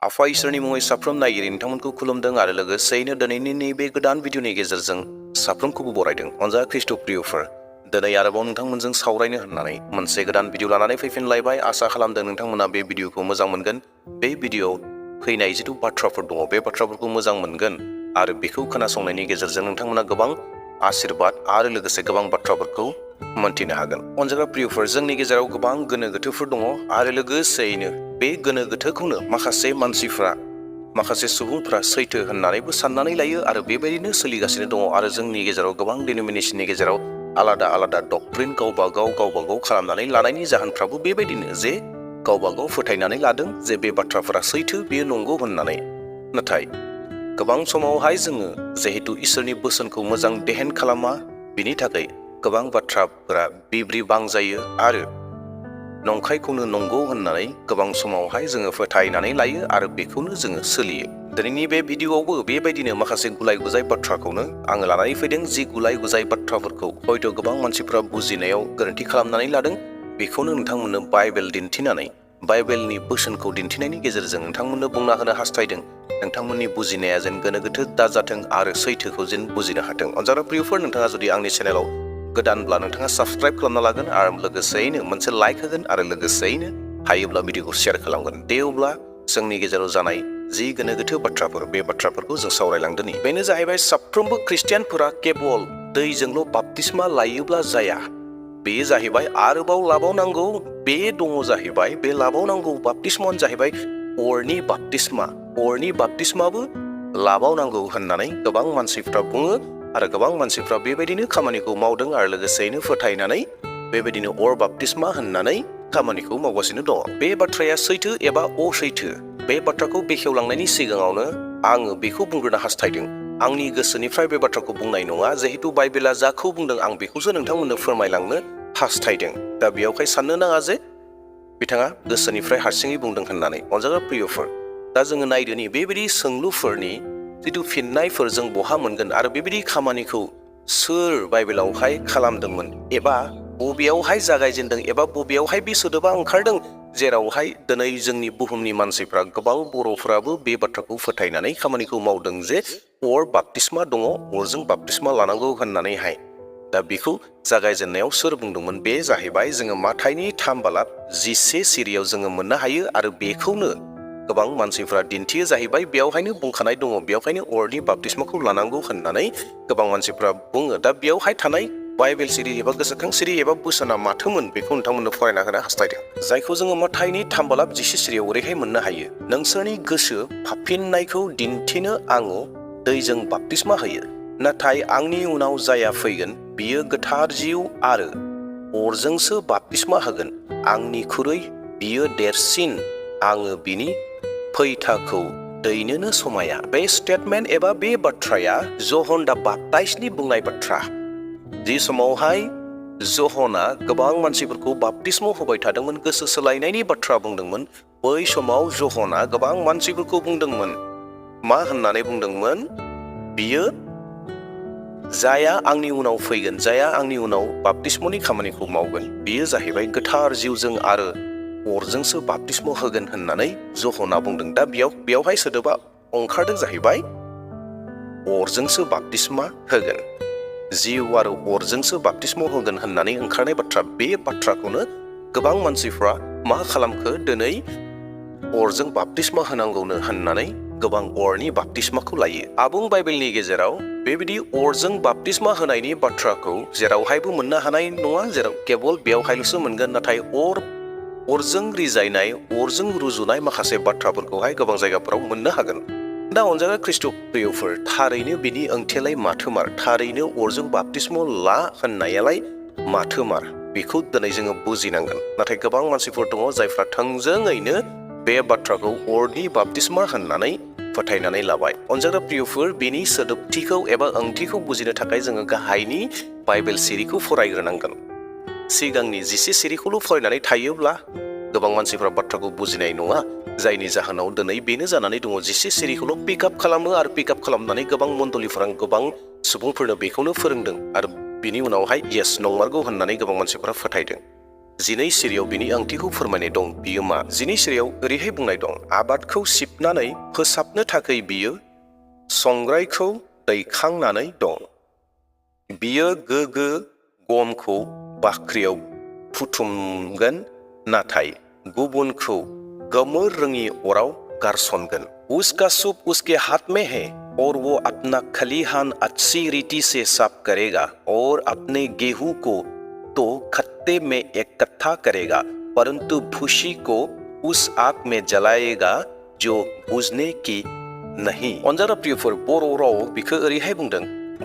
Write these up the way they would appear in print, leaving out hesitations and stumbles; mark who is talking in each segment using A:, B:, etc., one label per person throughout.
A: आफा इसोरनि मुङै साफ्रोम नायगिरि नोंथांमोनखौ खुलुमदों आरो लोगोसेयैनो दिनैनि नैबे गोदान भिडिअनि गेजेरजों साफ्रोमखौबो बरायदों। अनजा ख्रीष्ट प्रियफोर, दिनै आरोबाव नोंथांमोनजों सावरायनो होननानै मोनसे गोदान भिडिअ लानानै फैफिनलायबाय। आसा खालामदों नोंथांमोना बे भिडिअखौ मोजां मोनगोन। बे भिडिअआव फैनाय जिथु बाथ्राफोर दङ बे बाथ्राफोरखौ मोजां मोनगोन आरो बेखौ खोनासंनायनि गेजेरजों नोंथांमोना गोबां आशीर्बाद आरो लोगोसे गोबां बाथ्राफोरखौ मोनथिनो हागोन। अनजाग्रा प्रियफोर, जोंनि गेजेराव गोबां गोनो गोथोफोर दङ आरो लोगोसेयैनो बे गोनो गोथोखौनो माखासे सुबुंफ्रा सैथो होननानैबो साननानै लायो आरो बेबायदिनो सोलिगासिनो दङ। आरो जोंनि गेजेराव गोबां डिनोमिनेशननि गेजेराव आलादा आलादा डक्ट्रिन गावबागाव खालामनानै लानायनि जाहोनफ्राबो बेबायदिनो जे गावबागाव फोथायनानै लादों जे बे बाथ्राफोरा सैथो, बेयो नंगौ होननानै। नाथाय गोबां समावहाय जोङो जिहेतु इसोरनि बोसोनखौ मोजां देहेन खालामा, बिनि थाखाय गोबां बाथ्राफोरा बिब्रि-बां जायो आरो नंखायखौनो नंगौ होननानै गोबां समावहाय जोङो फोथायनानै लायो आरो बेखौनो जोङो सोलियो। दिनैनि बे भिडिअआवबो बेबायदिनो माखासे गुलाय-गुजाय बाथ्राखौनो आङो लानानै फैदों। जि गुलाय-गुजाय बाथ्राफोरखौ हयथ' गोबां मानसिफ्रा बुजिनायाव गोरोन्थि खालामनानै लादों, बेखौनो नोंथांमोननो बाइबेल दिन्थिनानै, बाइबेलनि बोसोनखौ दिन्थिनायनि गेजेरजों नोंथांमोननो बुंना होनो हास्थायदों। नोंथांमोननि बुजिनाया जेन गोनो गोथो दाजाथों आरो सैथोखौ जेन बुजिनो हाथों। अनजाग्रा प्रियफोर, नोंथाङा जुदि आंनि चेनेलाव गोदानब्ला नोंथाङा साबस्क्राइब खालामना लागोन आरो लोगोसेयैनो मोनसे लाइक होगोन आरो लोगोसेयैनो हायोब्ला भिडिअखौ शेयार खालामगोन। दे अब्ला जोंनि गेजेराव जानाय जि गोनो गोथो बाथ्राफोर, बे बाथ्राफोरखौ जों सावरायलांदोनि। बेनो जाहैबाय साफ्रोमबो ख्रिस्टियानफोरा केबल दैजोंल' बाप्तिस्मा लायोब्ला जाया। बेयो जाहैबाय आरोबाव लाबावनांगौ, बे दङ जाहैबाय, बे लाबावनांगौ बाप्तिस्मायानो जाहैबाय अरनि बाप्तिस्मा। अरनि बाप्तिस्माबो लाबावनांगौ होननानै गोबां मानसिफ्रा बुङो आरो गोबां मानसिफ्रा बेबायदिनो खामानिखौ मावदों आरो लोगोसेयैनो फोथायनानै बेबायदिनो अर बाप्तिस्मा होननानै खामानिखौ मावगासिनो दङ। बे बाथ्राया सैथो एबा असैथो, बे बाथ्राखौ बेखेवलांनायनि सिगाङावनो आङो बेखौ बुंग्रोनो हास्थायदों। आंनि गोसोनिफ्राय बे बाथ्राखौ बुंनाय नङा, जिहेतु बाइबेला जाखौ बुंदों आं बेखौसो नोंथांमोननो फोरमायलांनो हास्थायदों। दा बेयावहाय साननो नाङा जे बिथाङा गोसोनिफ्राय हारसिङै बुंदों होननानै। अनजाग्रा प्रियफोर, दा जोङो नायदोनि बेबायदि सोंलुफोरनि जिथु फिननायफोर जों बहा मोनगोन आरो बेबायदि खामानिखौ सोर बाइबेलावहाय खालामदोंमोन एबा बबेयावहाय जागायजेनदों एबा बबेयावहाय बे सोदोबा ओंखारदों, जेरावहाय दिनै जोंनि बुहुमनि मानसिफ्रा गोबां बर'फोराबो बे बाथ्राखौ फोथायनानै खामानिखौ मावदों जे अर बाप्तिस्मा दङ, अरजों बाप्तिस्मा लानांगौ होननानैहाय। दा बेखौ जागायजेननायाव सोर बुंदोंमोन? बे जाहैबाय जोङो माथाइनि 3:11 सिरियाव जोङो मोननो हायो आरो बेखौनो गोबां मानसिफ्रा दिन्थियो जाहैबाय। बेयावहायनो बुंखानाय दङ, बेयावहायनो अरनि बाप्तिस्माखौ लानांगौ होननानै गोबां मानसिफ्रा बुङो। दा बेयावहाय थानाय बाइबेल सिरि एबा गोसोखां सिरि एबा बोसोना माथोमोन बेखौ नोंथांमोननो फरायना होनो हास्थायदों। जायखौ जोङो माथाइनि 3:11 सिरियाव ओरैहाय मोननो हायो, नोंसोरनि गोसो हाबफिननायखौ दिन्थिनो आङो दैजों बाप्तिस्मा होयो, नाथाय आंनि उनाव जाया फैगोन, बियो गोथार जिउ आरो अरजोंसो बाप्तिस्मा होगोन। आंनिख्रुइ बियो देरसिन, आङो बिनि फैथाखौ दैनोनो समाया। बे स्टेटमेन्ट एबा बे बाथ्राया जहन दा बाप्ताइसनि बुंनाय बाथ्रा। जि समावहाय जहना गोबां मानसिफोरखौ बाप्तिस्म होबाय थादोंमोन, गोसो सोलायनायनि बाथ्रा बुंदोंमोन, बै समाव जहना गोबां मानसिफोरखौ बुंदोंमोन। मा होननानै बुंदोंमोन? बियो जाया आंनि उनाव फैगोन, जाया आंनि उनाव बाप्तिस्मनि खामानिखौ मावगोन, बियो जाहैबाय गोथार जिउजों आरो अरजोंसो बाप्तिस्म होगोन होननानै जहना बुंदों। दा बेयावहाय सोदोबा ओंखारदों जाहैबाय अरजोंसो बाप्तिस्मा होगोन, जिउ आरो अरजोंसो बाप्तिस्म होगोन होननानै ओंखारनाय बाथ्रा। बे बाथ्राखौनो गोबां मानसिफ्रा मा खालामखो, दिनै अरजों बाप्तिस्मा होनांगौनो होननानै गोबां अरनि बाप्तिस्माखौ लायो। आबुं बाइबेलनि गेजेराव बेबायदि अरजों बाप्तिस्मा होनायनि बाथ्राखौ जेरावहायबो मोननो हानाय नङा, जेराव केबल बेयावहायल'सो मोनगोन। नाथाय अरजों रिजायनाय, अरजों रुजुनाय माखासे बाथ्राफोरखौहाय गोबां जायगाफोराव मोननो हागोन। दा अनजाग्रा ख्रीष्ट प्रियफोर, थारैनो बिनि ओंथियालाय माथोमार? थारैनो अरजों बाप्तिस्म ला होननायालाय माथोमार? बेखौ दिनै जोङो बुजिनांगोन। नाथाय गोबां मानसिफोर दङ जायफ्रा थोंजोङैनो बे बाथ्राखौ अरनि बाप्तिस्मा होननानै फोथायनानै लाबाय। अनजाग्रा प्रियफोर, बेनि सोदोबथिखौ एबा ओंथिखौ बुजिनो थाखाय जोङो गाहायनि बाइबेल सिरिखौ फरायग्रोनांगोन। सिगांनि 10 सिरिखौल' फरायनानै थायोब्ला गोबां मानसिफ्रा बाथ्राखौ बुजिनाय नङा, जायनि जाहोनाव दिनै बेनो जानानै दङ। 10 सिरिखौल' पिकआप खालामो आरो पिकआप खालामनानै गोबां मण्डलिफोरा, गोबां सुबुंफोरनो बेखौनो फोरोंदों आरो बिनि उनावहाय येस नंमारगौ होननानै गोबां मानसिफोरा फोथायदों। जिनै सिरियाव बिनि ओंथिखौ फोरमायनाय दं। बियो मा? जिनै सिरियाव ओरैहाय बुंनाय दं, आबादखौ सिबनानै फोसाबनो थाखाय बियो संग्रायखौ दैखांनानै दं। बियो गोगो गमखौ बाख्रियाव फुथुमगोन, नाथाय गुबुनखौ गोमोर रोङि अराव गारसनगोन। उसका सूप उसके हाथ में है और वो अपना खलिहान अच्छी रीति से साफ करेगा और अपने गेहूं को तो खत्ते में इकट्ठा करेगा, परंतु भूसी को उस आग में जलाएगा जो बुझने की नहीं। अनजाग्रा प्रियफोर, बर' राव बिखौ ओरैहाय बुंदों,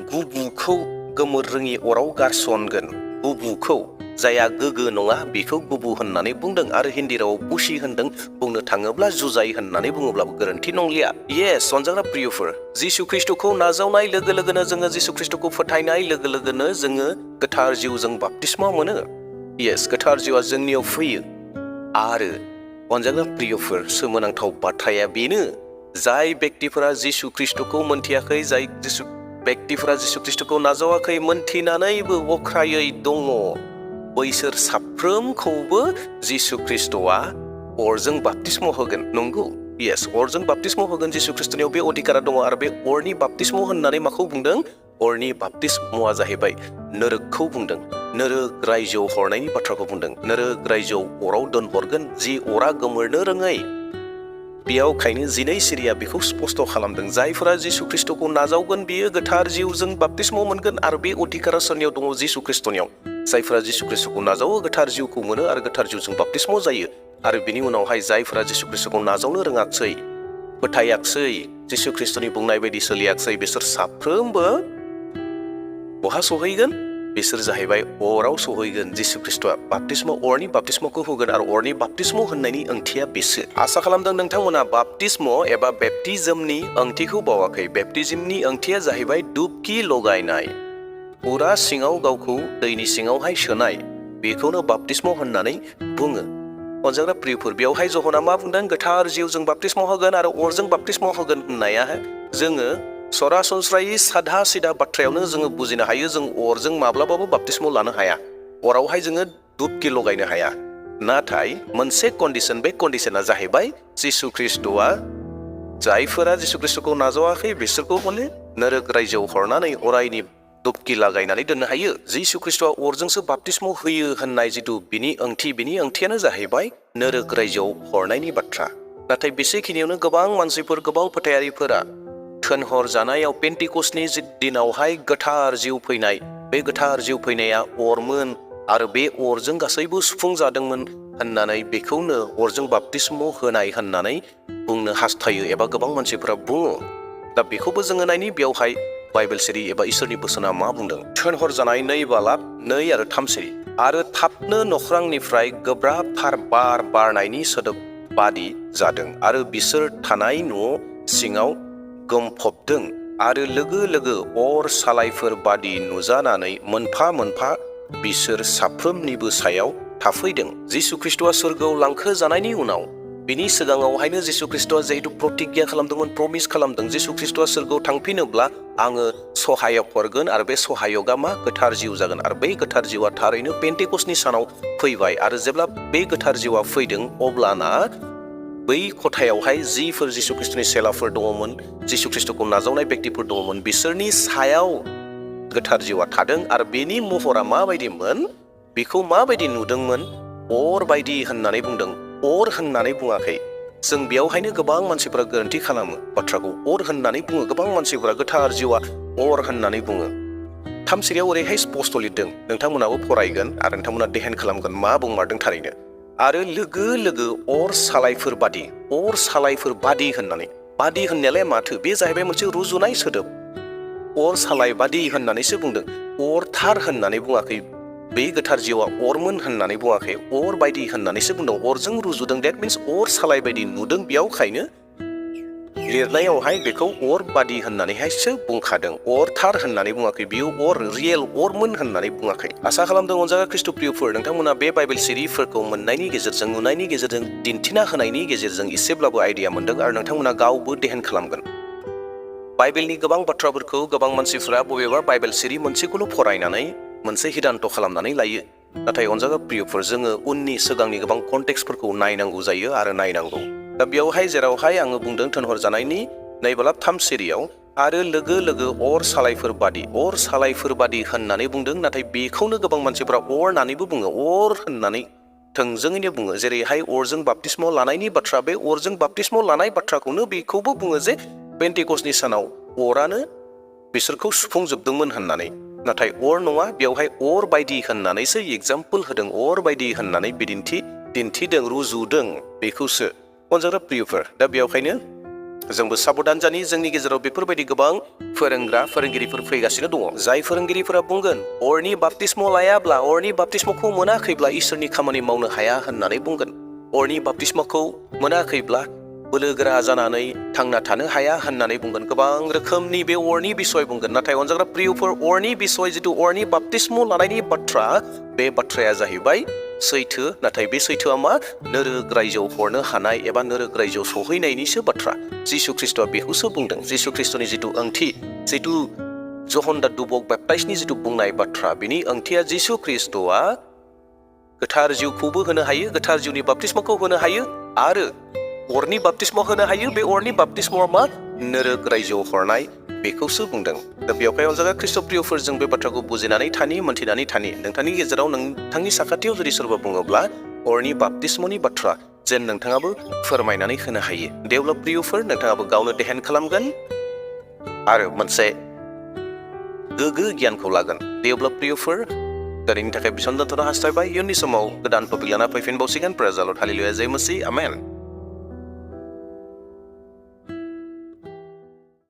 A: गुबुखौ गोमोर रोङि अराव गारसनगोन। गुबुखौ, जाया गोगो नङा, बेखौ गुबु होननानै बुंदों आरो हिन्दी रावाव बुशी होनदों। बुंनो थाङोब्ला जुजाय होननानै बुङोब्लाबो गोरोन्थि नंलिया। येस, अनजाग्रा प्रियफोर, जिसु ख्रिस्टखौ नाजावनाय लोगो लोगोनो, जोङो जिसु ख्रिस्टखौ फोथायनाय लोगो लोगोनो जोङो गोथार जिउजों बाप्तिस्मा मोनो। येस, गोथार जिउआ जोंनियाव फैयो। आरो अनजाग्रा प्रियफोर, सोमोनांथाव बाथ्राया बेनो, जाय बेक्तिफोरा जिसु ख्रिस्टखौ मोनथियाखै, जाय बेक्तिफोरा जिसु ख्रिस्टखौ नाजावाखै, मोनथिनानैबो अख्रायै दङ, बैसोर साफ्रोमखौबो जिसु ख्रिस्टआ अरजों बाप्तिस्म होगोन। नंगौ, येस, अरजों बाप्तिस्म होगोन। जिसु ख्रिस्टनियाव बे अधिकारा दङ। आरो बे अरनि बाप्तिस्म होननानै माखौ बुंदों? अरनि बाप्तिस्मआ जाहैबाय नोरोगखौ बुंदों। नोरोग रायजोआव हरनायनि बाथ्राखौ बुंदों। नोरोग रायजोआव अराव दोनहरगोन, जि अरा गोमोरनो रोङै। बेयावखायनो जिनै सिरिया बेखौ स्पष्ट खालामदों, जायफोरा जिसु ख्रिस्टखौ नाजावगोन बियो गोथार जिउजों बाप्तिस्म मोनगोन। आरो बे अधिकारा सोरनियाव दङ? जिसु ख्रिस्टनियाव। जायफोरा जिसु ख्रिस्टखौ नाजावो गोथार जिउखौ मोनो आरो गोथार जिउजों बाप्तिस्म जायो। आरो बिनि उनावहाय जायफोरा जिसु ख्रिस्टखौ नाजावनो रोङाखसै, फोथायाखसै, जिसु ख्रिस्टनि बुंनाय बायदि सोलियाखसै, बिसोर साफ्रोमबो बहा सहैगोन? बिसोर जाहैबाय अराव सहैगोन। जिसु ख्रिस्टआ बाप्तिस्म, अरनि बाप्तिस्मखौ होगोन। आरो अरनि बाप्तिस्म होननायनि ओंथिया बेसो। आसा खालामदों नोंथांमोना बाप्तिस्म एबा बेप्तिजमनि ओंथिखौ बावाखै। बेप्तिजमनि ओंथिया जाहैबाय डुबकि लगायनाय, फुरा सिङाव गावखौ दैनि सिङावहाय सोनाय, बेखौनो बाप्तिस्म होननानै बुङो। अनजाग्रा प्रियफोर, बेवहाय जहना मा बुंदों? गोथार जिउजों बाप्तिस्म होगोन आरो अरजों बाप्तिस्म होगोन होननाया जोङो सरासनस्रायै सादा सिदा बाथ्रायावनो जोङो बुजिनो हायो। जों अरजों माब्लाबाबो बाप्तिस्म लानो हाया, अरावहाय जोङो डुबकि लगायनो हाया। नाथाय मोनसे कन्डिशन, बे कन्डिशना जाहैबाय जिसु ख्रिस्टआ जायफोरा जिसु ख्रिस्टखौ नाजावाखै बिसोरखौ माने नोरोग रायजोआव हरनानै अरायनि डुबकि लागायनानै दोननो हायो। जिसु ख्रिस्टआ अरजोंसो बाप्तिस्म होयो होननाय जिथु बिनि ओंथियानो जाहैबाय नोरोग रायजोआव हरनायनि बाथ्रा। नाथाय बेसेखिनियावनो गोबां मानसिफोर, गोबां फोथायारिफोरा थोनहर जानायाव पेन्टिकस्टनि दिनावहाय गोथार जिउ फैनाय, बे गोथार जिउ फैनाया अरमोन आरो बे अरजों गासैबो सुफुंजादोंमोन होननानै बेखौनो अरजों बाप्तिस्म होनाय होननानै बुंनो हास्थायो एबा गोबां मानसिफोरा बुङो। दा बेखौबो जोङो नायनि, बेवहाय बाइबेल सिरि एबा इसोरनि बोसोना मा बुंदों। थोनहर जानाय 2 बालाब 2 आरो 3 सिरि। आरो थाबनो नख्रांनिफ्राय गोब्राबथार बार बारनायनि सोदोब बादि जादों आरो बिसोर थानाय न' सिङाव गोमफबदों आरो लोगो लोगो अर सालायफोर बादि नुजानानै मोनफा मोनफा बिसोर साफ्रोमनिबो सायाव थाफैदों। जिसु ख्रिस्टआ सोरगोआव लांखो जानायनि उनाव, बिनि सिगाङावहायनो जिसु ख्रिस्टआ जिहेतु प्रतिज्ञा खालामदोंमोन, प्रमिस खालामदों, जिसु ख्रिस्टआ सोरगोआव थांफिनोब्ला आङो सहायक हरगोन आरो बे सहायकआ मा? गोथार जिउ जागोन। आरो बे गोथार जिउआ थारैनो पेन्टिकस्टनि सानाव फैबाय। आरो जेब्ला बे गोथार जिउआ फैदों, अब्लाना बै खथायावहाय जिफोर जिसु ख्रिस्टनि सेलाफोर दङमोन, जिसु ख्रिस्टखौ नाजावनाय बेक्तिफोर दङमोन, बिसोरनि सायाव गोथार जिउआ थादों। आरो बेनि महरा माबायदिमोन? बेखौ माबायदि नुदोंमोन? अर बायदि होननानै बुंदों। अर होननानै बुङाखै। जों बेयावहायनो गोबां मानसिफोरा गोरोन्थि खालामो बाथ्राखौ। अर होननानै बुङो गोबां मानसिफोरा, गोथार जिउआ अर होननानै बुङो। 3 सिरियाव ओरैहाय स्पष्ट लिरदों, नोंथांमोनाबो फरायगोन आरो नोंथांमोना देहेन खालामगोन मा बुंमारदों थारैनो। आरो लोगो लोगो अर सालायफोर बादि होननानै, बादि होननायालाय माथो? बे जाहैबाय मोनसे रुजुनाय सोदोब। अर सालाय बादि होननानैसो बुंदों, अरथार होननानै बुङाखै। बे गोथार जिउआ अरमोन होननानै बुङाखै, अर बायदि होननानैसो बुंदों। अरजों रुजुदों, डेट मिन्स अर सालाय बायदि नुदों। बेयावखायनो लिरनायावहाय बेखौ अर बादि होननानैहायसो बुंखादों, अरथार होननानै बुङाखै। बियो अर, रियेल अरमोन होननानै बुङाखै। आसा खालामदों अनजाग्रा ख्रिस्ट' प्रियफोर, नोंथांमोना बे बाइबेल सिरिफोरखौ मोननायनि गेजेरजों, नुनायनि गेजेरजों, दिन्थिना होनायनि गेजेरजों एसेब्लाबो आइडिया मोनदों आरो नोंथांमोना गावबो देहेन खालामगोन। बाइबेलनि गोबां बाथ्राफोरखौ गोबां मानसिफोरा बबेबा बाइबेल सिरि मोनसेखौल' फरायनानै मोनसे हिदान्त' खालामनानै लायो। नाथाय अनजाग्रा प्रियफोर जोङो उननि सिगांनि गोबां कन्टेक्सफोरखौ नायनांगौ जायो आरो नायनांगौ। दा बेयावहाय जेरावहाय आङो बुंदों थिनहरजानायनि नैबोला 3 सिरियाव आरो लोगो लोगो अर सालायफोर बादि होननानै बुंदों। नाथाय बेखौनो गोबां मानसिफोरा अर होननानैबो बुङो, अर होननानै थोंजोङैनो बुङो। जेरैहाय अरजों बाप्तिस्म लानायनि बाथ्रा, बे अरजों बाप्तिस्म लानाय बाथ्राखौनो बेखौबो बुङो जे पेन्टेकस्टनि सानाव अरानो बिसोरखौ सुफुंजोबदोंमोन होननानै। नाथाय अर नङा, बेवहाय अर बायदि होननानैसो एग्जाम्पल होदों, अर बायदि होननानै बिदिन्थि दिन्थिदों, रुजुदों बेखौसो। अनजाग्रा प्रियफोर, दा बेयावखायनो जोंबो साबधान जानि। जोंनि गेजेराव बेफोरबायदि गोबां फोरोंगिरिफोर फैगासिनो दङ, जाय फोरोंगिरिफोरा बुंगोन अरनि बाप्तिस्म लायाब्ला, अरनि बाप्तिस्मखौ मोनाखैब्ला इसोरनि खामानि मावनो हाया होननानै बुंगोन। अरनि बाप्तिस्मखौ मोनाखैब्ला बोलोगोरा जानानै थांना थानो हाया होननानै बुंगोन। गोबां रोखोमनि बे अरनि बिसय बुंगोन। नाथाय अनजाग्रा प्रियफोर, अरनि बिसय जिथु अरनि बाप्तिस्म लानायनि बाथ्रा, बे बाथ्राया जाहैबाय सैथो। नाथाय बे सैथोआ मा? नोरोग रायजोआव हरनो हानाय एबा नोरोग रायजोआव सहैनायनिसो बाथ्रा। जिसु ख्रिस्ट'आ बेखौसो बुंदों। जिसु ख्रिस्ट'नि जिथु ओंथि, जिथु जहन दा दुबक बेप्टाइसनि जिथु बुंनाय बाथ्रा, बिनि ओंथिया जिसु ख्रिस्ट'आ गोथार जिउखौबो होनो हायो, गोथार जिउनि बाप्तिस्मखौ होनो हायो आरो अरनि बाप्तिस्म होनो हायो। बे अरनि बाप्तिस्मआ मा? नोरोग रायजोआव हरनाय, बेखौसो बुंदों। दा बेवहाय अनजाग्रा ख्रिस्ट' प्रियफोर, जों बे बाथ्राखौ बुजिनानै थानि, मोनथिनानै थानि। नोंथांनि गेजेराव, नोंथांनि साखाथियाव जुदि सोरबा बुङोब्ला अरनि बाप्तिस्मनि बाथ्रा, जेन नोंथाङाबो फोरमायनानै होनो हायो। देवब्ला प्रियफोर, नोंथाङाबो गावनो देहेन खालामगोन आरो मोनसे गोग्गो गियानखौ लागोन। देवब्ला प्रियफोर, दिनैनि थाखाय बेसेबां दोनथ'नो हास्थायबाय। इयुननि समाव गोदान टपिक लाना फैफिनबावसिगोन। प्रेज द लर्ड, हालेलुया, जय मसीह, आमेन।